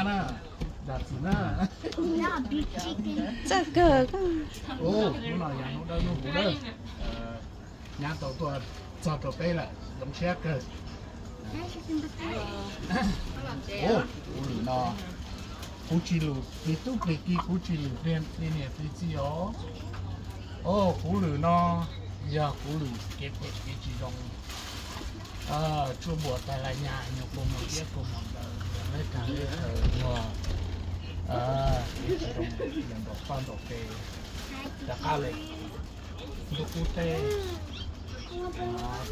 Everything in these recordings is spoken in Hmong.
na, zam txim na. Txawj kawg. Ub, hnub no yog hnub dawb hnub huv na. Nyab tau tuaj txog rau peb lawm, zoo siab kawg. Ub, kuv lwm no, kuv tsis lwm plig tub plig ki, kuv tsis lwm plig niam plig txiv os. Ub, kuv lwm no yog kuv lwm kev phem kev tsis zoo. Tsuab npuas tais laj nyag, nyuag kua muag iab kua muag ntawv, yog leb kag leb chaw, muag kev tsis zoo, yog ntaus paj ntaus pes rov qab li. Ntuj qub teb,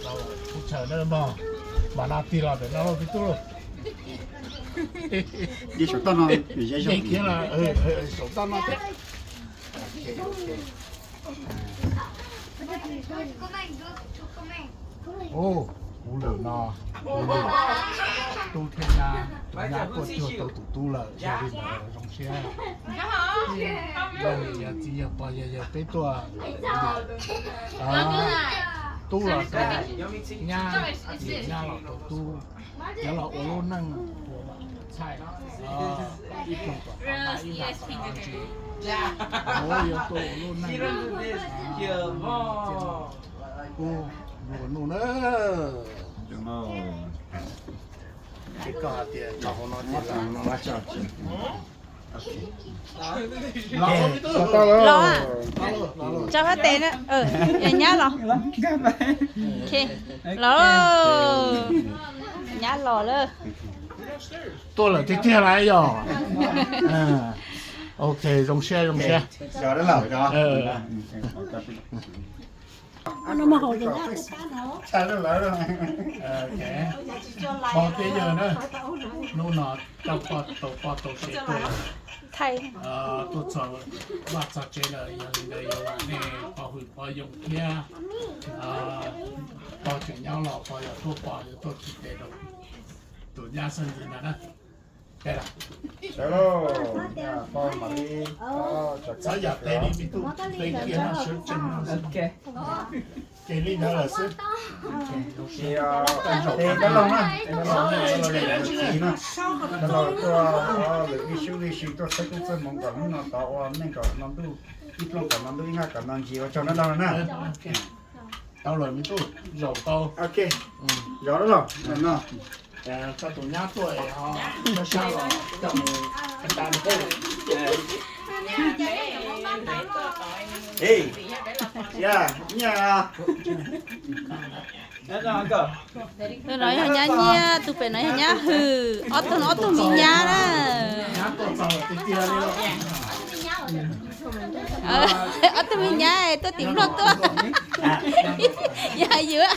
tau kuv chaw na mog, mas no tig los ntawm no lauj tib tub lauj. Yeej saum toj no, yeej khiav los saum toj no thiab. Ub, kuv lwm no, kuv lwm tub thiab nyab, tus nyab tuaj cuag tau tus tub lawm, yog li ntawd zoo siab. Yog txiv yog pog yog yawg peb tuaj, tub los rau nyab, nyab los rau tub, cov los ua lub neej ua txhaij, ib tug kom qab ib tug kom qab ntsis, yuav tuaj ua lub neej ua nuj na. Ces koj hais tias tso hauv no thiab no. Los, tso hab tes na, nyab los. Los, nyab los lawm. Tuaj lawm tiag tiag lawm yog. Ok, zoo siab zoo siab. Pog thiab yawg na, hnub no coj pog tau poj tau sev tuaj, tuaj txog vaj txog tsev lawm, yog li ntawd yuav vam nej pov hwm pov yoo thiab. Pog tseem nyob los pog yog tuaj pog yuav tuaj txhais tes rau tus nyab xeeb ntxwv ntawd na. Sawv los, pog mam li txhawb yam tes li me tub, tes kiag no sawv tsees no xwb. Ces li ntawd lawm xwb. Ces tes dab laug na, tes dab laug na, tes dab laug yog tus txiv na, dab laug tuaj lwm ib sub ib si tuaj txhawb koob txhawb hmoov kom hnub no tod ua neej kom no ntuj ib plooj kom no ntuj ib nqaj kom no ntsis, ua tsaug dab laug na. Tau lawm me tub, zaum tau. Zaum dab laug no. Tso tus nyab tuaj ho sab sab los coj mus ta ntawd. Nyiaj, no yog nyab Nyiaj, tus pem no yog nyab Hwm, ob tug no ob tug me nyab na. Ob tug me nyab tuaj tim Nplog tuaj. Yog yus.